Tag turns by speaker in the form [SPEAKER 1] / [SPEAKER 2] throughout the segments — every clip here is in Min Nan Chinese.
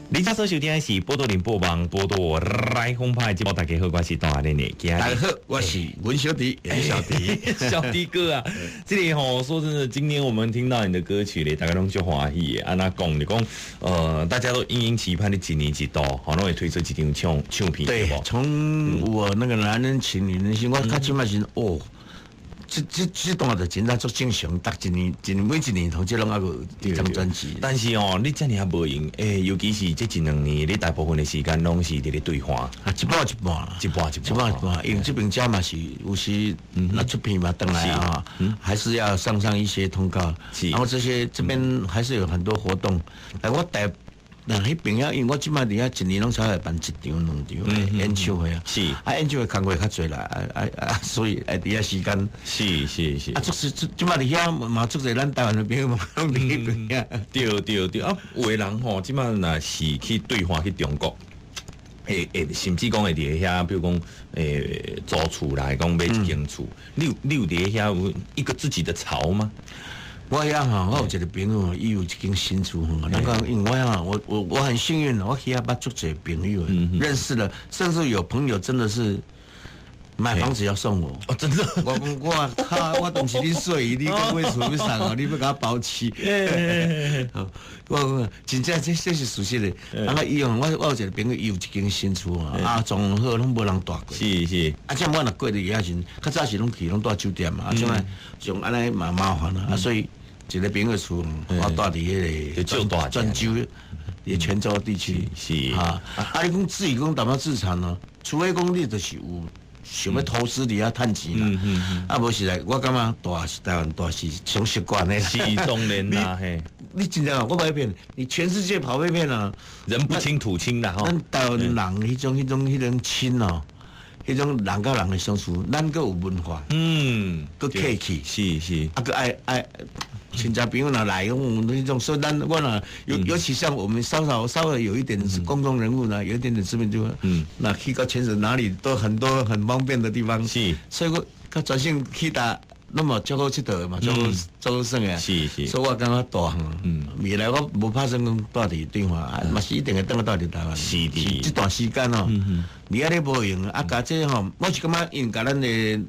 [SPEAKER 1] 你遮所收聽的是寶島聯播網寶島來訪拍的節目，大家好，我是董阿玲的。
[SPEAKER 2] 大家好，我是阮小弟，小弟，
[SPEAKER 1] 小弟哥啊！這裡吼，說真的，今天我們聽到你的歌曲咧，大家攏足歡喜的。按怎講，你講，大家都殷殷期盼你一年一度，吼，攏會推出一張唱片，
[SPEAKER 2] 對，從我那個男人情女人心，我較起碼是哦。這段就真正足正常，逐一年一年每一年同這攏猶閣有一張專輯。
[SPEAKER 1] 但是哦，你遮爾仔無閒，尤其是這一兩年，你大部分的時間攏是佇咧對岸。
[SPEAKER 2] 啊，一半一半啦，
[SPEAKER 1] 一半一
[SPEAKER 2] 半，一半一半。因為這邊遮嘛是有時那出片嘛，轉來啊，還是要上上一些通告。然後這些這邊還是有很多活動。但我台那彼邊啊，因為我這擺佇遐一年攏才會辦一場兩場演唱會啊。啊，演唱會工課較濟啦，啊啊啊，所以愛佇遐時間。啊，就是這擺佇遐嘛，足濟咱台灣的朋友嘛，攏佇彼邊遐。
[SPEAKER 1] 對對對，啊，有的人吼，這擺若是去對岸去中國，會甚至講會佇遐，比如講，租厝來講買一間厝，你有佇遐有一個自己的巢嗎？
[SPEAKER 2] 我遐吼，我有一個朋友，伊有一間新厝吼。那個因為我啊，我很幸運，我去遐捌足濟朋友，認識了，甚至有朋友真的是買房子要送我。
[SPEAKER 1] 哦，真的？
[SPEAKER 2] 我講我靠，我當時恁細，你閣買厝欲送我，你欲共我包飼？我講真正這是事實的。啊，伊用我有一個朋友，伊有一間新厝啊，啊，裝好攏無人蹛過。啊，這我若過佇遐時，較早時攏去攏蹛酒店嘛，啊，這擺像按呢嘛麻煩啊，啊，所以一個朋友厝，我蹛佇彼個泉州，佇泉州地區。啊，啊，你講自己講淡薄資產咯，除非講你就是有想欲投資佇遐趁錢啦，啊，無實在，我感覺蹛是台灣蹛是上習慣的。
[SPEAKER 1] 是當然啦，嘿。
[SPEAKER 2] 你真正我無欲騙，你全世界跑遍遍啊，
[SPEAKER 1] 人不親土親啦，吼。
[SPEAKER 2] 咱台灣人彼種親哦，彼種人佮人的相處，咱閣有文化，閣客氣，啊，閣愛愛親戚朋友若來，講彼種，所以咱我若尤其像我們稍微有一點是公眾人物呢，有一點點知名度，那去到全省哪裡都很多很方便的地方，所以我較專心去佗，那麼足好𨑨迌嘛，足好足好耍的，所以我感覺蹛未來我無拍算講蹛佇對岸，嘛是一定會轉來蹛佇台灣。這段時間哦，你遐咧無閒，啊，共這吼，我是感覺因共咱的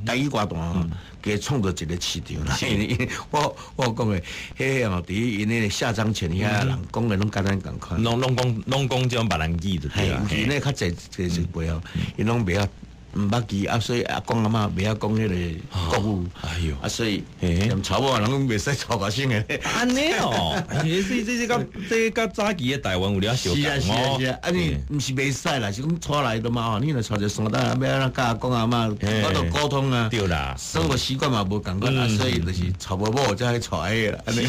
[SPEAKER 2] 台語歌壇給創造一個市場啦。因為我講的，彼個哦，佇𪜶那個下張前遐人講的攏佮咱仝款。
[SPEAKER 1] 攏講這種閩南語就對啦。
[SPEAKER 2] 尤其那較濟濟一輩哦，𪜶攏袂曉。毋捌記啊，所以阿公阿嬤袂曉講彼個國語。
[SPEAKER 1] 哎喲，
[SPEAKER 2] 啊，所以連娶某人攏袂使娶外省的。
[SPEAKER 1] 按呢哦，所以這佮早期的台灣有了相
[SPEAKER 2] 是啊是啊是啊，啊你毋是袂使啦，是講娶來的嘛吼，你若娶一個山東，欲按怎佮阿公阿嬤，我都溝通啊。
[SPEAKER 1] 對啦，
[SPEAKER 2] 生活習慣嘛無仝款啊，所以就是娶無某才去娶彼個啦。按呢，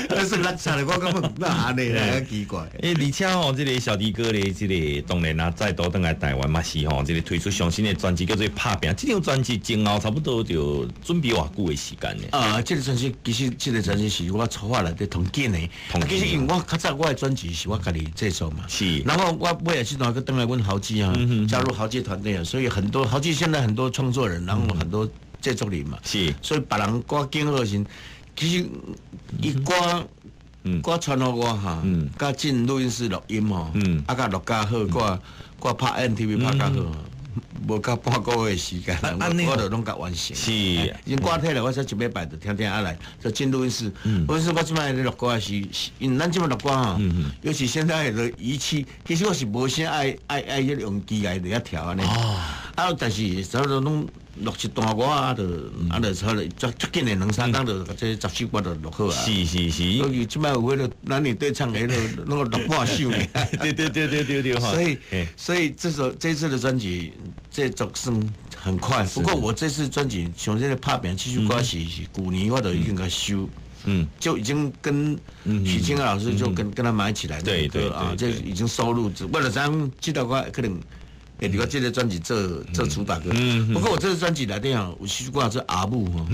[SPEAKER 2] 但是咱娶的我感覺哪按呢啦，奇怪。
[SPEAKER 1] 而且吼，這個小弟哥咧，這個當然啊，再度轉來台灣嘛是吼，這個推出上新的專輯叫做《拍拚》，這張專輯前後差不多就準備偌久的時間呢？
[SPEAKER 2] 啊，這個專輯其實這個專輯是我籌劃內底上緊的。其實因為我較早我的專輯是我家己製作嘛。然後我尾仔這段閣轉來阮豪記啊，加入豪記團隊啊，所以很多豪記現在很多創作人，然後很多製作人嘛。所以別人歌揀好時，其實伊歌歌傳予我哈，佮進錄音室錄音吼，啊，佮錄較好，歌拍 MTV 拍較好。無到半個月時間，我就攏共完成。因為歌摕來，我才一禮拜就聽聽啊來，就進錄音室。錄音室我這擺咧錄歌是，因為咱這擺錄歌吼，尤其現在的儀器，其實我是無啥愛彼用機械佇遐調按呢。啊，但是差不多攏錄一段歌啊，就啊，就差不多足足緊的兩三工就這十首歌就錄好啊。所以這擺有彼個男女對唱的彼個，攏錄半首爾。所以這次的專輯這作算很快。不過我這次專輯像這個拍拚這首歌是舊年我就已經共收，就已經跟許清安老師就跟他買起來。啊，這已經收錄。為了咱這首歌可能會佇我這個專輯做主打歌。不過我這個專輯內底吼有首歌是阿母吼。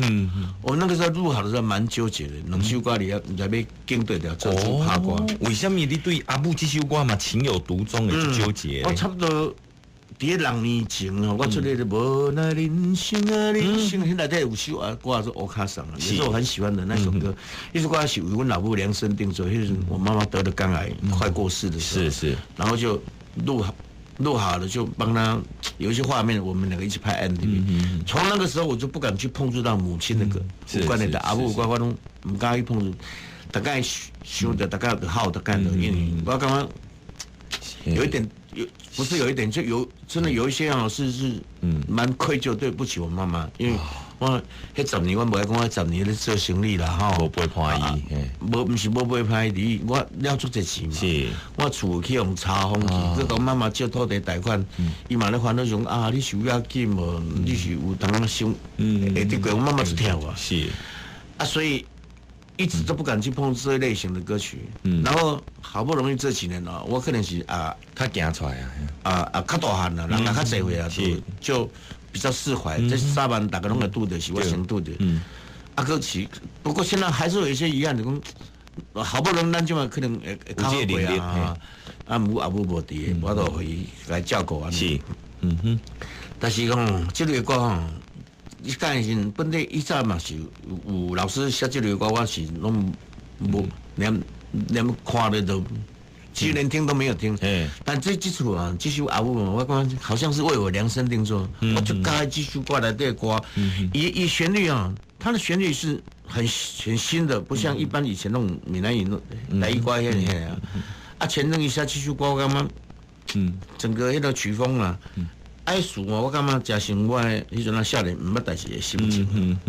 [SPEAKER 2] 我那個時候錄好的時候蠻糾結的，兩首歌裡毋知欲揀佗一條做主打歌。
[SPEAKER 1] 為什麼你對阿母這首歌嘛情有獨鍾的糾結？
[SPEAKER 2] 我差不多。佇6年前哦，我出咧無奈人生啊，人生，彼內底有首啊歌是烏跤送啊，也是我很喜歡的那首歌。彼首歌是為阮老母量身定做，彼時我媽媽得了肝癌，快過世的時候，然後就錄好錄好了，就幫他有一些畫面，我們兩個一起拍 MV。從那個時候我就不敢去碰觸到母親的歌，有關的阿母有關我攏毋敢去碰觸，大概想著大概就好，大概就因為我感覺有一點有，不是有一點，就有真的有一些啊，是蠻愧疚，對不起我媽媽，因為我彼十年我無愛講我十年咧做生理啦吼，
[SPEAKER 1] 無陪伴伊，
[SPEAKER 2] 無毋是無陪伴伊，我了足濟錢嘛，我厝去予查封去，閣共媽媽借土地貸款，伊嘛咧煩惱講啊，你是有要緊無？你是有當想會得過，我媽媽就疼我，啊，所以一直都不敢去碰這類型的歌曲，然後好不容易這幾年咯，我可能是啊，
[SPEAKER 1] 較行出來啊，
[SPEAKER 2] 啊較大漢啦，人也較濟歲啊，就比較釋懷。這3萬大家攏會拄著，是我先拄著。啊，閣是，不過現在還是有一些遺憾的，講好不容易咱這馬可能會會較好過啊，啊母阿母無佇，我就予伊來照顧按呢。但是講這類歌吼，你講時本底以前嘛是有老師寫這類歌，我是攏無連看咧都，其實連聽都沒有聽。但這這次啊，這首阿母，我感覺好像是為我量身定做，我就喜這首歌內底的歌，伊旋律啊，它的旋律是很新的，不像一般以前那種閩南語台語歌彼個啊。啊，前陣伊寫這首歌，我感覺，整個彼個曲風啊。愛詞哦，我感覺誠像我彼陣仔少年毋捌代志的心情。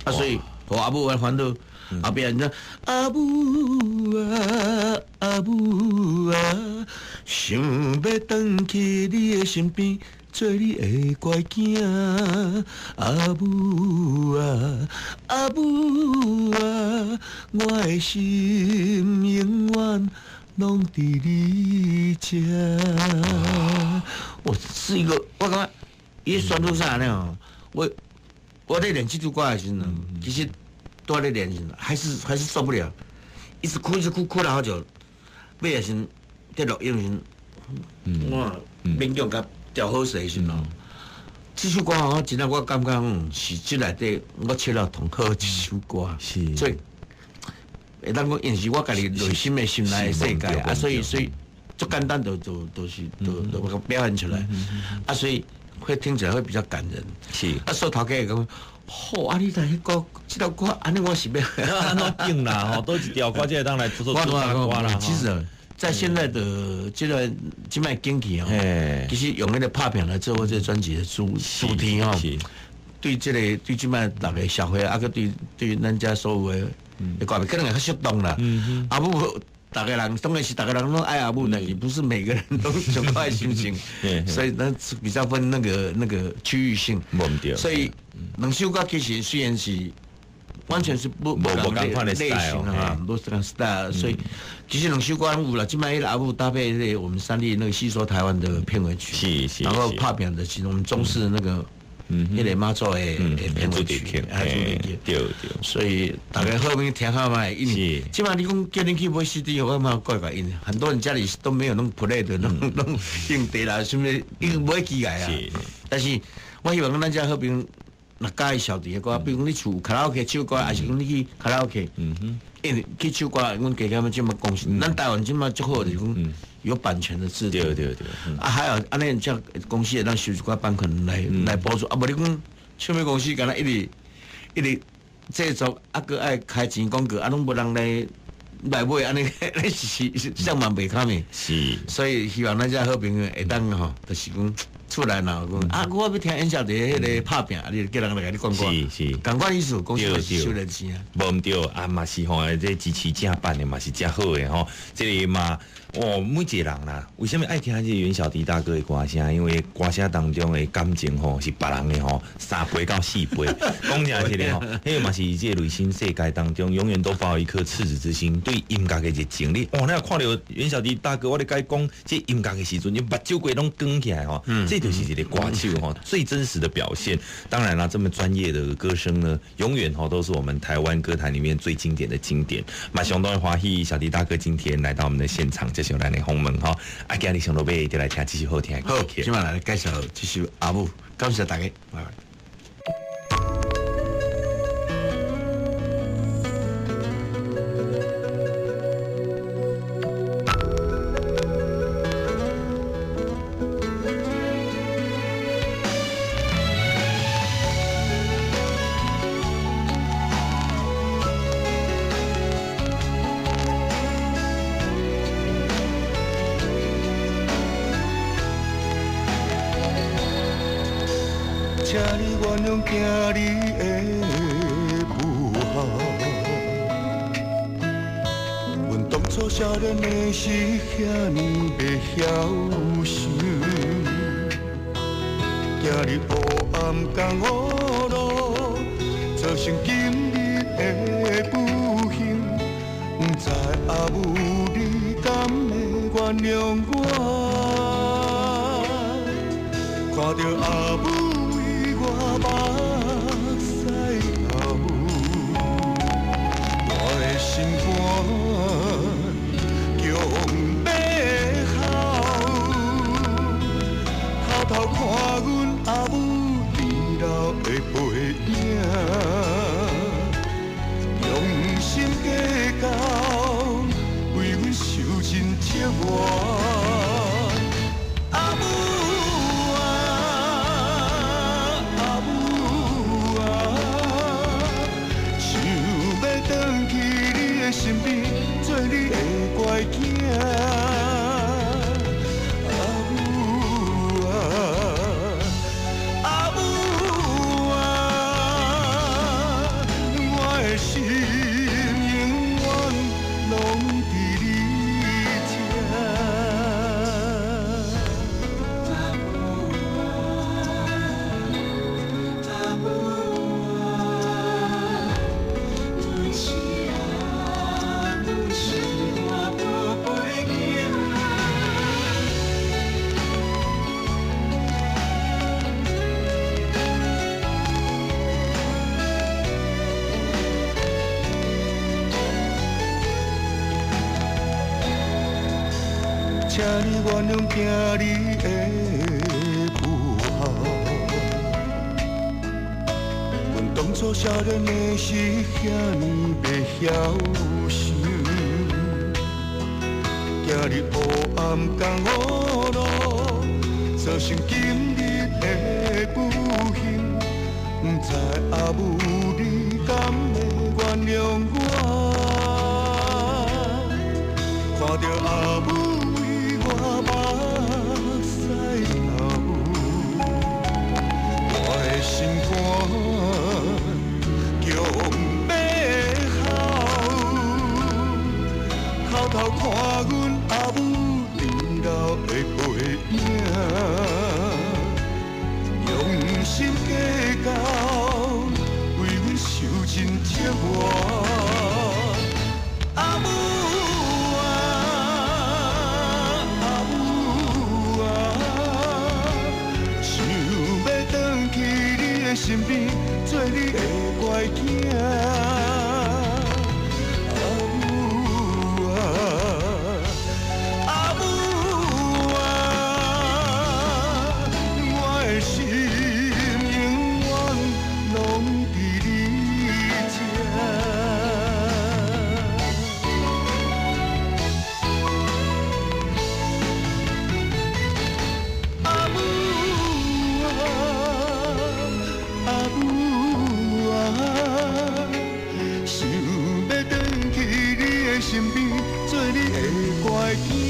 [SPEAKER 2] 啊，所以予阿母的煩惱，後壁你阿母啊，阿母啊，想欲轉去你的身邊，做你的乖囝。阿母啊，阿母啊，我的心永遠攏佇你遮。我是一個，我感覺伊旋律啥呢？哦，我咧練這首歌的時陣，其實蹛咧練時陣，還是受不了，一直哭一直哭，哭了好久。尾的時陣，佇錄音時陣，我勉強共調好勢的時陣哦。這首歌我真正我感覺是這內底我唱了上好一首歌，所以會當講，因是我家己內心的心內的世界啊，所以足簡單就表現出來，啊，所以會聽起來會比較感人。啊，所以頭家會講，好啊，你來彼個這條歌，按呢我是欲
[SPEAKER 1] 按怎變啦？吼，佗一條歌才會當來做做主打歌啦。
[SPEAKER 2] 其實，在現在的這個這擺經濟哦，其實用彼個拍拚來做我這個專輯的主題吼，對這個對這擺逐个社會啊，閣對咱遮所有的歌迷可能會較觸動啦。阿母，逐个人當然是逐个人攏愛阿母，但是不是每個人都相仝心情，所以咱比較分那個區域性。所以兩首歌其實雖然是完全是不仝類型啊，無仝 style，所以其實兩首歌攏有啦。這擺彼個阿母搭配那個我們三立那個戲說台灣的片尾曲，然後拍拚的是我們中視那個。彼個媽祖的片尾曲，啊，主題曲，所以大家好面聽看覓，因為這擺你講叫恁去買 CD，我感覺怪怪，因為很多人家裡都沒有那種 play 的，攏硬碟啦，啥物已經買機來啊。但是我希望講咱遮好朋友，若佮意小弟的歌，比如講你厝卡拉 OK 唱歌，抑是講你去卡拉 OK，因為去唱歌，阮加減這擺公司，咱台灣這擺足好就是講有版權的制度。啊，還有按呢遮公司會當收一寡版權來補助，啊，無你講唱片公司敢若一直一直製作，啊，閣愛開錢廣告，啊，攏無人來買，按呢是上嘛袂堪的。所以希望咱遮好朋友會當吼，就是講厝內若有講啊，我欲聽袁小弟彼个拍拚，你就叫人來共你講歌。仝款意思，公司收了錢啊。
[SPEAKER 1] 無毋對，啊嘛是吼，這支持正版的嘛是誠好的吼，這个嘛。哦，每一個人啦，為啥物愛聽這個袁小迪大哥的歌聲？因為歌聲當中的感情吼是別人的吼3倍到4倍。講誠實的吼，彼个嘛是這個內心世界當中永遠都抱一顆赤子之心，對音樂的熱情。你哦，你若看著袁小迪大哥，我咧共伊講這音樂的時陣，你目睭規攏光起來吼。這就是一个歌手吼最真實的表現。當然啦，這麼專業的歌聲呢，永遠吼都是我們台灣歌壇裡面最經典的經典。嘛，相當歡喜小弟大哥今天來到我們的現場，接受咱的訪問吼。啊，今日上路尾就來聽這首好聽的歌曲。
[SPEAKER 2] 好，今晚來介紹這首阿母，感謝大家，拜拜。
[SPEAKER 3] 請你原諒今日的不孝，阮當初少年的時遐呢袂曉想，今日黑暗江湖路，造成今日的不幸，不知阿母你敢會原諒我？看著阿母為我目屎流，我的心肝强欲哭，偷偷看阮阿母年老的背影，用心计较，为阮受尽折磨。阿母啊，阿母啊，想欲转去你的身边，做你的乖囝。阿母啊，阿母啊，我的心永远拢伫你这。請你原諒今日的不孝，阮當初少年的時遐呢袂曉想，今日黑暗江湖路，造成今日的不幸，不知阿母你敢會原諒我？看著阿母為我目屎流，我的心肝强欲哭，偷偷看阮阿母年老的背影，用心计较，为阮受尽折磨。阿母啊，阿母啊，想欲转去你的身邊，做你的乖囝。阿母啊，阿母啊，我的心永遠攏佇你這。阿母啊，阿母啊，想欲转去你的身邊，做你的乖囝。